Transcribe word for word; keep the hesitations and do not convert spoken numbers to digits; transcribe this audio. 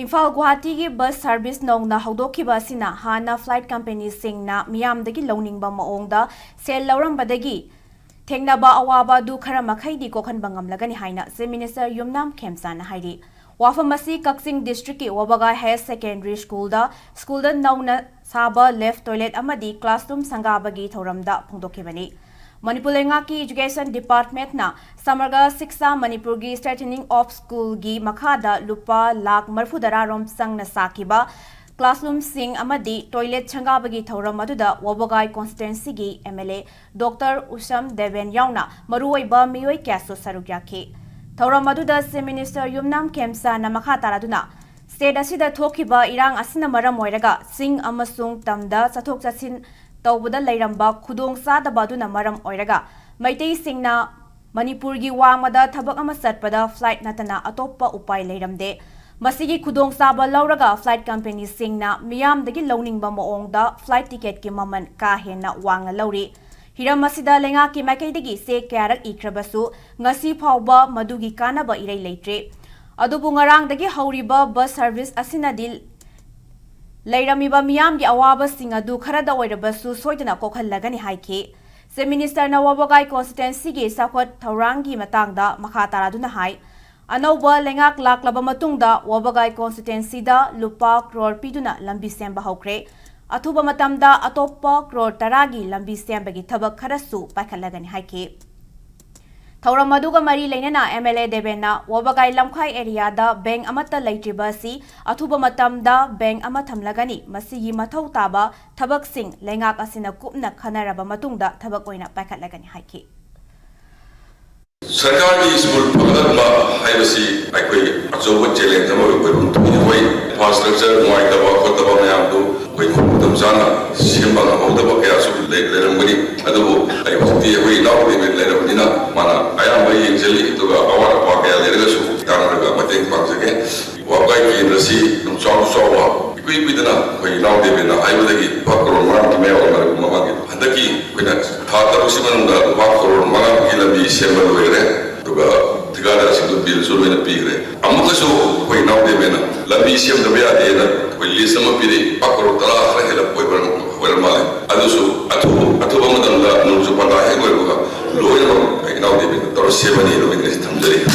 Imphal ꯒꯨꯋꯥꯍꯥꯇꯤꯒꯤ bus service ꯅꯧꯅ ꯍꯧꯗꯣꯛꯈꯤꯕ ꯑꯁꯤꯅ ꯍꯥꯟꯅ ꯐ꯭ꯂꯥꯏꯠ ꯀꯝꯄꯦꯅꯤꯁꯤꯡꯅ ꯃꯤꯌꯥꯝꯗꯒꯤ ꯂꯧꯅꯤꯡꯕ ꯃꯑꯣꯡꯗ ꯁꯦꯜ ꯂꯧꯔꯝꯕꯗꯒꯤ ꯊꯦꯡꯅꯕ ꯑꯋꯥꯕ ꯑꯗꯨ ꯈꯔ ꯃꯈꯩꯗꯤ ꯀꯣꯛꯍꯟꯕ ꯉꯝꯂꯒꯅꯤ ꯍꯥꯏꯅ ꯆꯤꯐ ꯃꯤꯅꯤꯁꯇꯔ ꯌꯨꯝꯅꯥꯝ ꯈꯦꯝꯆꯥꯅ ꯍꯥꯏꯔꯤ꯫ ꯋꯥꯐꯝ ꯑꯁꯤ ꯀꯛꯆꯤꯡ ꯗꯤꯁꯇ꯭ꯔꯤꯛꯀꯤ ꯋꯥꯕꯒꯥꯏ ꯍꯥꯌꯔ ꯁꯦꯀꯦꯟꯗꯔꯤ ꯁ꯭ꯀꯨꯜꯗ, ꯁ꯭ꯀꯨꯜꯗ ꯅꯧꯅ ꯁꯥꯕ ꯂꯦꯐ ꯇꯣꯏꯂꯦꯠ ꯑꯃꯗꯤ ꯀ꯭ꯂꯥꯁꯔꯨꯝ ꯁꯪꯒꯥꯕꯒꯤ ꯊꯧꯔꯝꯗ ꯐꯣꯡꯗꯣꯛꯈꯤꯕꯅꯤ꯫ ꯃꯅꯤꯄꯨꯔ ꯂꯩꯉꯥꯛꯀꯤ ꯏꯖꯨꯀꯦꯁꯟ ꯗꯤꯄꯥꯔꯠꯃꯦꯟꯠꯅ ꯁꯃꯒ꯭ꯔ ꯁꯤꯛꯁꯥ ꯃꯅꯤꯄꯨꯔꯒꯤ ꯁ꯭ꯇ꯭ꯔꯦꯊꯦꯅꯤꯡ ꯑꯣꯐ ꯁ꯭ꯀꯨꯜꯒꯤ ꯃꯈꯥꯗ ꯂꯨꯄꯥ ꯂꯥꯈ ꯃꯔꯤꯐꯨ ꯇꯔꯥ ꯔꯣꯝ ꯆꯪꯅ ꯁꯥꯈꯤꯕ ꯀ꯭ꯂꯥꯁꯔꯨꯝꯁꯤꯡ ꯑꯃꯗꯤ ꯇꯣꯏꯂꯦꯠ ꯁꯪꯒꯥꯕꯒꯤ ꯊꯧꯔꯝ ꯑꯗꯨꯗ ꯋꯥꯕꯒꯥꯏ ꯀꯣꯟꯁꯇꯤꯇ꯭ꯋꯦꯟꯁꯤꯒꯤ ꯑꯦꯝ ꯑꯦꯜ ꯑꯦ ꯗꯣꯛꯇꯔ ꯎꯁꯝ ꯗꯦꯕꯦꯟ ꯌꯥꯎꯅ ꯃꯔꯨꯑꯣꯏꯕ ꯃꯤꯑꯣꯏ ꯀꯌꯥꯁꯨ ꯁꯔꯨꯛ ꯌꯥꯈꯤ꯫ ꯊꯧꯔꯝ ꯑꯗꯨꯗ ꯆꯤꯐ ꯃꯤꯅꯤꯁꯇꯔ ꯌꯨꯝꯅꯥꯝ ꯈꯦꯝꯆꯥꯅ ꯃꯈꯥ ꯇꯥꯔꯗꯨꯅ, ꯁ꯭ꯇꯦꯠ ꯑꯁꯤꯗ ꯊꯣꯛꯈꯤꯕ ꯏꯔꯥꯡ ꯑꯁꯤꯅ ꯃꯔꯝ ꯑꯣꯏꯔꯒ ꯆꯤꯡ ꯑꯃꯁꯨꯡ ꯇꯝꯗ ꯆꯠꯊꯣꯛ ꯆꯠꯁꯤꯟ ꯇꯧꯕꯗ ꯂꯩꯔꯝꯕ ꯈꯨꯗꯣꯡ ꯆꯥꯗꯕ ꯑꯗꯨꯅ ꯃꯔꯝ ꯑꯣꯏꯔꯒ ꯃꯩꯇꯩꯁꯤꯡꯅ ꯃꯅꯤꯄꯨꯔꯒꯤ ꯋꯥꯡꯃꯗ ꯊꯕꯛ ꯑꯃ ꯆꯠꯄꯗ ꯐ꯭ꯂꯥꯏꯠ ꯅꯠꯇꯅ ꯑꯇꯣꯞꯄ ꯎꯄꯥꯏ ꯂꯩꯔꯝꯗꯦ꯫ ꯃꯁꯤꯒꯤ ꯈꯨꯗꯣꯡꯆꯥꯕ ꯂꯧꯔꯒ ꯐ꯭ꯂꯥꯏꯠ ꯀꯝꯄꯦꯅꯤꯁꯤꯡꯅ ꯃꯤꯌꯥꯝꯗꯒꯤ ꯂꯧꯅꯤꯡꯕ ꯃꯑꯣꯡꯗ ꯐ꯭ꯂꯥꯏꯠ ꯇꯤꯀꯦꯠꯀꯤ ꯃꯃꯜ ꯀꯥ ꯍꯦꯟꯅ ꯋꯥꯡꯅ ꯂꯧꯔꯤ꯫ ꯍꯤꯔꯝ ꯑꯁꯤꯗ ꯂꯩꯉꯥꯛꯀꯤ ꯃꯥꯏꯀꯩꯗꯒꯤ ꯆꯦ ꯀꯌꯥꯔꯛ ꯏꯈ꯭ꯔꯕꯁꯨ ꯉꯁꯤ ꯐꯥꯎꯕ ꯃꯗꯨꯒꯤ ꯀꯥꯟꯅꯕ ꯏꯔꯩ ꯂꯩꯇ꯭ꯔꯤ꯫ ꯑꯗꯨꯕꯨ ꯉꯔꯥꯡꯗꯒꯤ ꯍꯧꯔꯤꯕ ꯕꯁ ꯁꯔꯚꯤꯁ ꯑꯁꯤꯅꯗꯤ ꯂꯩꯔꯝꯃꯤꯕ ꯃꯤꯌꯥꯝꯒꯤ ꯑꯋꯥꯕꯁꯤꯡ ꯑꯗꯨ ꯈꯔꯗ ꯑꯣꯏꯔꯕꯁꯨ ꯁꯣꯏꯗꯅ ꯀꯣꯛꯍꯜꯂꯒꯅꯤ ꯍꯥꯏꯈꯤ꯫ ꯆꯤꯐ ꯃꯤꯅꯤꯁꯇꯔꯅ ꯋꯥꯕꯒꯥꯏ ꯀꯣꯟꯁꯇꯤꯇ꯭ꯋꯦꯟꯁꯤꯒꯤ ꯆꯥꯎꯈꯠ ꯊꯧꯔꯥꯡꯒꯤ ꯃꯇꯥꯡꯗ ꯃꯈꯥ ꯇꯥꯔꯗꯨꯅ ꯍꯥꯏ, ꯑꯅꯧꯕ ꯂꯩꯉꯥꯛ ꯂꯥꯛꯂꯕ ꯃꯇꯨꯡꯗ ꯋꯥꯕꯒꯥꯏ ꯀꯣꯟꯁꯇꯤꯇ꯭ꯋꯦꯟꯁꯤꯗ ꯂꯨꯄꯥ ꯀ꯭ꯔꯣꯔ ꯄꯤꯗꯨꯅ ꯂꯝꯕꯤ ꯁꯦꯝꯕ ꯍꯧꯈ꯭ꯔꯦ꯫ ꯑꯊꯨꯕ ꯃꯇꯝꯗ ꯑꯇꯣꯞꯄ ꯀ꯭ꯔꯣꯔ ꯇꯔꯥꯒꯤ ꯂꯝꯕꯤ ꯁꯦꯝꯕꯒꯤ ꯊꯕꯛ ꯈꯔꯁꯨ ꯄꯥꯏꯈꯠꯂꯒꯅꯤ ꯍꯥꯏꯈꯤ꯫ ꯊꯧꯔꯝ ꯑꯗꯨꯒ ꯃꯔꯤ ꯂꯩꯅꯅ ꯑꯦꯝ ꯑꯦꯜ ꯑꯦ ꯗꯦꯕꯦꯟꯅ ꯋꯥꯕꯒꯥꯏ ꯂꯝꯈꯥꯏ ꯑꯦꯔꯤꯌꯥꯗ ꯕꯦꯡꯛ ꯑꯃꯠꯇ ꯂꯩꯇ꯭ꯔꯤꯕ ꯑꯁꯤ ꯑꯊꯨꯕ ꯃꯇꯝꯗ ꯕꯦꯡꯛ ꯑꯃ ꯊꯝꯂꯒꯅꯤ, ꯃꯁꯤꯒꯤ ꯃꯊꯧ ꯇꯥꯕ ꯊꯕꯛꯁꯤꯡ ꯂꯩꯉꯥꯛ ꯑꯁꯤꯅ ꯀꯨꯞꯅ ꯈꯟꯅꯔꯕ ꯃꯇꯨꯡꯗ ꯊꯕꯛ ꯑꯣꯏꯅ ꯄꯥꯏꯈꯠꯂꯒꯅꯤ ꯍꯥꯏꯈꯤ꯫ ꯁꯔꯀꯥꯔꯒꯤ ꯁ꯭ꯀꯨꯜ ꯐꯒꯠꯍꯟꯕ ꯍꯥꯏꯕꯁꯤ ꯑꯩꯈꯣꯏ ꯑꯆꯧꯕ ꯆꯦꯂꯦꯟꯖ ꯑꯃ ꯑꯣꯏꯐꯝ ꯊꯣꯛꯏ꯫ ꯍꯣꯏ, ꯏꯟꯐ꯭ꯔꯥꯁ꯭ꯇ꯭ꯔꯛꯆꯔ ꯅꯨꯡꯉꯥꯏꯇꯕ ꯈꯣꯠꯇꯕ ꯃꯌꯥꯝꯗꯨ ꯑꯩꯈꯣꯏ ꯈꯨꯗꯤꯡꯃꯛ ꯃꯇꯝ ꯆꯥꯅ ꯁꯦꯝꯕ ꯉꯝꯍꯧꯗꯕ ꯀꯌꯥꯁꯨ ꯂꯩ-, ꯂꯩꯔꯝꯒꯅꯤ꯫ ꯑꯗꯨꯕꯨ ꯑꯩ ꯍꯧꯖꯤꯛꯇꯤ ꯑꯩꯈꯣꯏ ꯏꯅꯥꯎ ꯗꯦꯕꯤꯠ ꯂꯩꯔꯕꯅꯤꯅ ꯃꯥꯅ ꯑꯌꯥꯝꯕ ꯌꯦꯡꯁꯤꯜꯂꯤ, ꯑꯗꯨꯒ ꯑꯋꯥꯠ ꯑꯄꯥ ꯀꯌꯥ ꯂꯩꯔꯒꯁꯨ ꯇꯥꯟꯅꯔꯒ ꯃꯇꯦꯡ ꯄꯥꯡꯖꯒꯦ꯫ ꯋꯥꯕꯒꯥꯏ ꯀꯦꯟꯗ꯭ꯔꯁꯤ ꯑꯗꯨꯝ ꯆꯥꯎꯁꯨ ꯆꯥꯎꯕ, ꯏꯀꯨꯏ ꯀꯨꯏꯗꯅ ꯑꯩꯈꯣꯏ ꯏꯅꯥꯎ ꯗꯦꯕꯤꯠꯅ ꯍꯥꯏꯕꯗꯒꯤ ꯂꯨꯄꯥ ꯀ꯭ꯔꯣꯔ ꯃꯉꯥꯃꯨꯛꯀꯤ ꯃꯌꯥ ꯑꯣꯏꯔꯝꯒꯅꯤ ꯃꯃꯥꯡꯒꯤ꯫ ꯍꯟꯗꯛꯀꯤ ꯑꯩꯈꯣꯏꯅ ꯊꯥ ꯇꯔꯨꯛꯁꯤ ꯃꯅꯨꯡꯗ ꯂꯨꯄꯥ ꯀ꯭ꯔꯣꯔ ꯃꯉꯥꯃꯨꯛꯀꯤ ꯂꯝꯕꯤ ꯁꯦꯝꯕ ꯂꯣꯏꯈ꯭ꯔꯦ, ꯑꯗꯨꯒ ꯊꯤꯀꯥꯗꯥꯔꯁꯤꯡꯗꯨ ꯕꯤꯜꯁꯨ ꯂꯣꯏꯅ ꯄꯤꯈ꯭ꯔꯦ꯫ ꯑꯃꯨꯛꯀꯁꯨ ꯑꯩꯈꯣꯏ ꯏꯅꯥꯎ ꯗꯦꯕꯤꯠꯅ ꯂꯝꯕꯤ ꯂꯤꯁ ꯑꯃ ꯄꯤꯔꯛꯏ, ꯂꯨꯄꯥ ꯀꯔꯣꯔ ꯇꯔꯥ ꯈꯔ ꯍꯦꯜꯂꯛꯄ ꯑꯣꯏꯕ ꯑꯣꯏꯔ ꯃꯥꯜꯂꯦ꯫ ꯑꯗꯨꯁꯨ ꯑꯊꯨꯕ ꯑꯊꯨꯕ ꯃꯇꯝꯗ ꯅꯣꯡꯖꯨ ꯄꯟꯊꯥ ꯍꯦꯛ ꯂꯣꯏꯕꯒ ꯂꯣꯏꯅꯃꯛ ꯑꯩ ꯏꯅꯥꯎ ꯗꯦꯕꯤꯠꯅ ꯇꯧꯔ ꯁꯦꯝꯃꯅꯤ ꯍꯥꯏꯕꯒꯤ ꯊꯝꯖꯔꯤ꯫